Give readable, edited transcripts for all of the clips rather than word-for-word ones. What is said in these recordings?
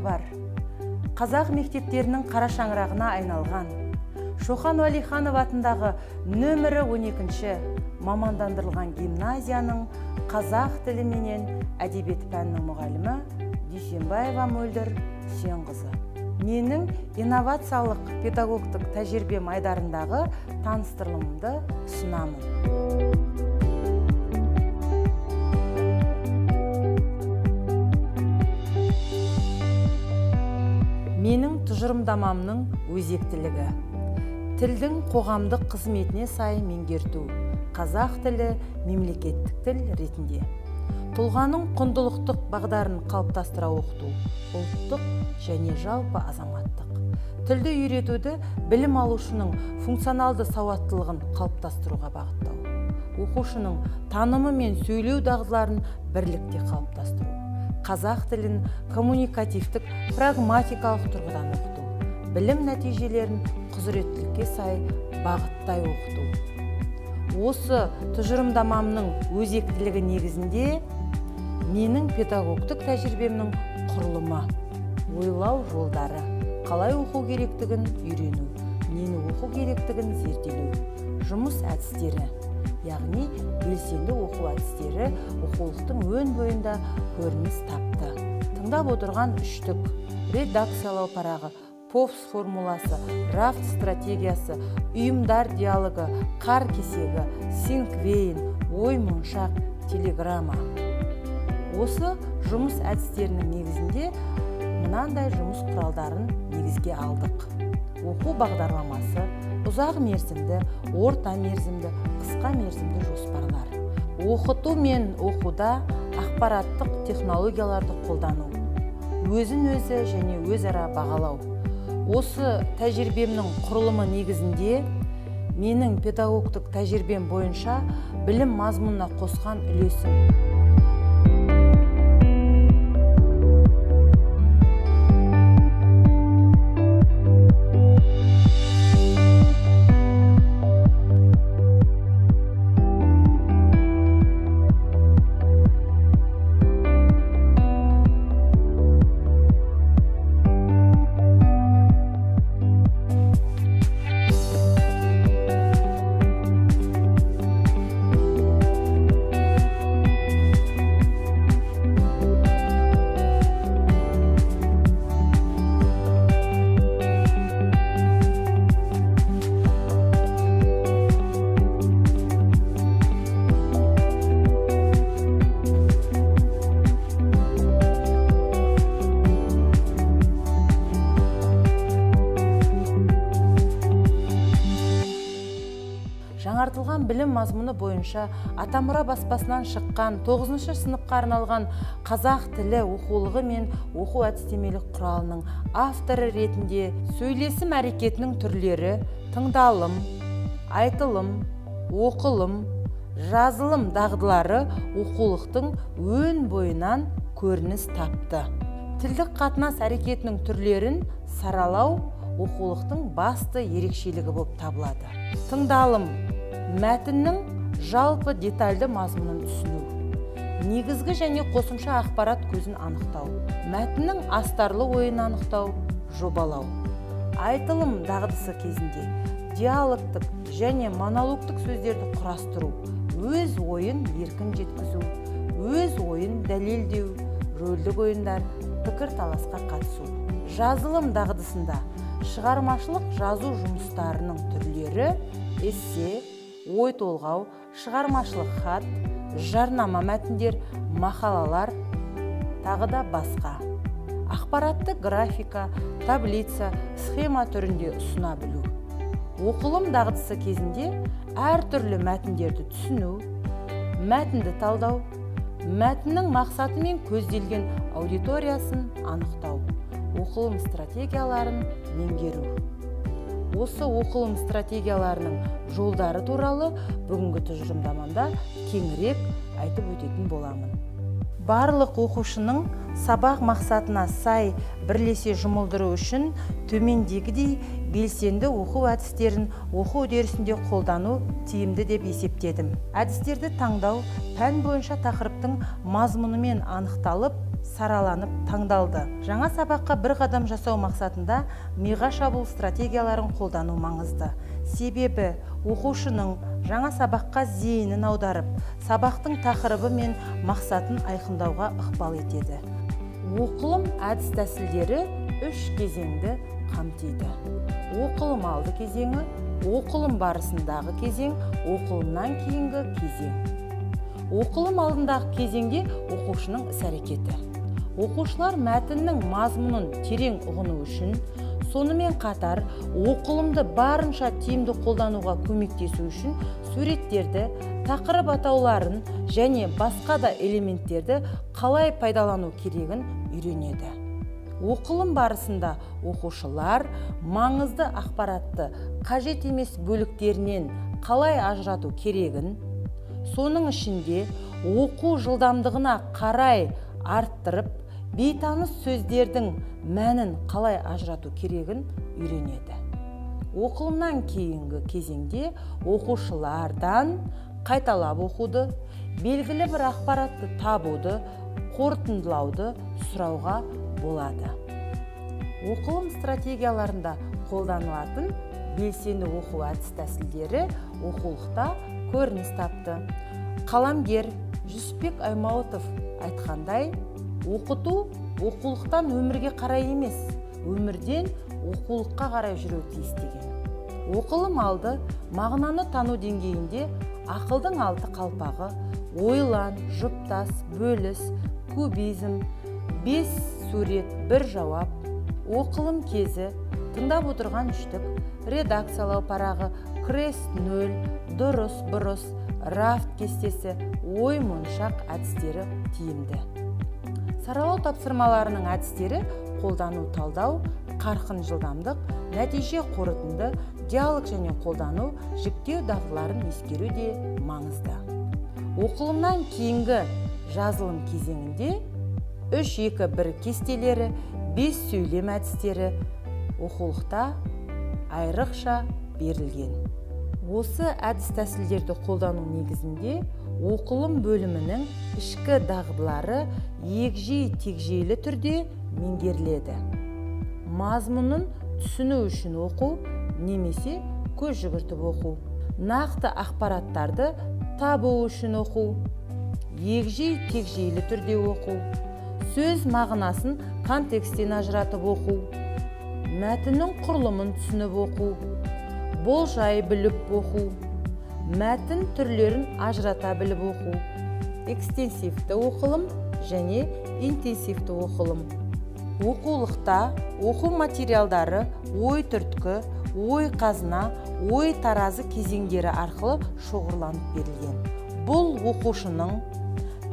бар қазақ мектептерінің қара шаңырағына айналған Шоқан Уәлиханов атындағы нөмірі 12-ші мамандандырылған гимназияның қазақ тілі менен әдебиет пәнінің мұғалімі Дүйсенбаева Мөлдір Үсенқызы. Менің инновациялық педагогтық тәжірибем айдарындағы таныстырылымымды ұсынамын. Менің тұжырымдамамның өзектілігі. Тілдің қоғамдық қызметіне сай меңгерту. Қазақ тілі мемлекеттік тіл ретінде. Тұлғаның құндылықтық бағдарын қалыптастыра оқыту, ұлттық және жалпы азаматтық. Тілді үйретуді білім алушының функционалды сауаттылығын қалыптастыруға бағыттау. Оқушының танымы мен сөйлеу дағдыларын бірлікте қалыптастыру. Қазақ тілін коммуникативтік, прагматикалық тұрғыдан оқыту. Білім нәтижелерін құзыреттілікке сай бағыттай оқыту. Осы тұжырымдамамның өзектілігі негізінде менің педагогтік тәжірибемнің құрылымы, ойлау жолдары, қалай оқу керектігін үйрену, нені оқу керектігін зерделеу, жұмыс әдістері, яғни белсенді оқу әдістері оқулықтың өн бойында көрініс тапты. Тыңдап отырған үштік, редакциялау парағы, ПОВС формуласы, рафт стратегиясы, ұйымдар диалогы, қар кесегі, синквейн, ой моншақ, телеграмма. Осы жұмыс әдістерінің негізінде мынандай жұмыс құралдарын негізге алдық. Оқу бағдарламасы, ұзақ мерзімді, орта мерзімді, қысқа мерзімді жоспарлар. Оқыту мен оқуда ақпараттық технологияларды қолдану, өзін-өзі және өзара бағалау. Осы тәжірибемнің құрылымы негізінде менің педагогтық тәжірибем бойынша білім мазмұнына қосқан үлесім. Жаңартылған білім мазмұны бойынша Атамұра баспасынан шыққан 9-шы сыныпқа арналған қазақ тілі оқулығы мен оқу әдістемелік құралының авторы ретінде сөйлесім әрекетінің түрлері тыңдалым, айтылым, оқылым, жазылым дағдылары оқулықтың өн бойынан көрініс тапты. Тілдік қатынас әрекетінің түрлерін саралау оқулықтың басты ерекшелігі болып табылады. Тыңдалым мәтіннің жалпы детальді мазмұнын түсіну, негізгі және қосымша ақпарат көзін анықтау, мәтіннің астарлы ойын анықтау, жобалау. Айтылым дағдысы кезінде диалогтық және монологтық сөздерді құрастыру, өз ойын еркін жеткізу, өз ойын дәлелдеу, рөлдік ойындар, пікір таласқа қатысу. Жазылым дағдысында шығармашылық жазу жұмыстарының түрлері эссе, ой толғау, шығармашылық хат, жарнама мәтіндер, мақалалар, тағы да басқа. Ақпаратты графика, таблица, схема түрінде ұсына білу. Оқылым дағдысы кезінде әртүрлі мәтіндерді түсіну, мәтінді талдау, мәтіннің мақсаты мен көзделген аудиториясын анықтау, оқылым стратегияларын меңгеру. Осы оқылым стратегияларының жолдары туралы бүгінгі тұжырымдамамда кеңірек айтып өтетін боламын. Барлық оқушының Сабақ мақсатына сай бірлесе жұмылдыру үшін төмендегідей белсенді оқу әдістерін оқу үдерісінде қолдану тиімді деп есептедім. Әдістерді таңдау пән бойынша тақырыптың мазмұнымен анықталып, сараланып таңдалды. Жаңа сабаққа бір қадам жасау мақсатында миға шабуыл стратегияларын қолдану маңызды. Себебі оқушының жаңа сабаққа зейінін аударып, сабақтың тақырыбы мен мақсатын айқындауға ықпал етеді. Оқылым әдіс тәсілдері үш кезеңді қамтиды. Оқылым алды кезеңі, оқылым барысындағы кезең, оқылымнан кейінгі кезең. Оқылым алдындағы кезеңде оқушының іс-әрекеті. Оқушылар мәтіннің мазмұнын терең ұғыну үшін, сонымен қатар оқылымды барынша тиімді қолдануға көмектесу үшін суреттерді, тақырып атауларын және басқа да элементтерді қалай пайдалану керегін үйренеді. Оқылым барысында оқушылар маңызды ақпаратты қажет емес бөліктерінен қалай ажырату керегін, соның ішінде оқу жылдамдығына қарай арттырып, бейтаныс сөздердің мәнін қалай ажырату керегін үйренеді. Оқылымнан кейінгі кезеңде оқушылардан қайталап оқуды, белгілі бір ақпаратты табуды, қорытындылауды сұрауға болады. Оқылым стратегияларында қолданылатын белсенді оқу әдіс тәсілдері оқулықта көрініс тапты. Қаламгер Жүсіпбек Аймауытов айтқандай, оқыту оқулықтан өмірге қарай емес, өмірден оқулыққа қарай жүру тиіс деген. Оқылым алды мағынаны тану деңгейінде ақылдың алты қалпағы, ойлан, жұптас, бөліс, кубизм, 5 сурет, 1 жауап, оқылым кезі, тыңдап отырған үштік, редакциялау парағы, крест 0, дұрыс бұрыс, рафт кестесі, ой моншақ әдістері тиімді. Саралау тапсырмаларының әдістері қолдану талдау, қарқын жылдамдық, нәтиже қорытынды, диалог және қолдану, жіктеу дағдыларын ескеру де маңызды. Оқылымнан кейінгі жазылым кезеңінде 3-2-1 кестелері, 5 сөйлем әдістері оқулықта айрықша берілген. Осы әдіс тәсілдерді қолдану негізінде оқылым бөлімінің ішкі дағдылары егжей-тегжейлі түрде меңгеріледі. Мазмұнын түсіну үшін оқу немесе көз жүгіртіп оқу, нақты ақпараттарды табу үшін оқу, егжей-тегжейлі түрде оқу, сөз мағынасын контекстен ажыратып оқу, мәтіннің құрылымын түсініп оқу, болжай біліп оқу, мәтін түрлерін ажырата біліп оқу, экстенсивті оқылым және интенсивті оқылым. Оқулықта оқу материалдары ой түрткі, ой қазына, ой таразы кезеңдері арқылы шоғырланып берілген. Бұл оқушының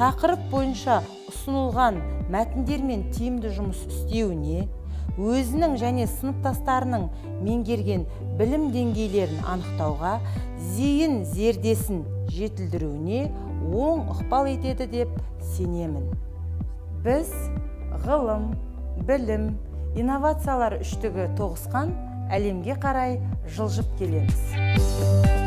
тақырып бойынша ұсынылған мәтіндермен тиімді жұмыс істеуіне, өзінің және сыныптастарының меңгерген білім деңгейлерін анықтауға, зейін зердесін жетілдіруіне оң ықпал етеді деп сенемін. Біз ғылым, білім, инновациялар үштігі тоғысқан әлемге қарай жылжып келеміз.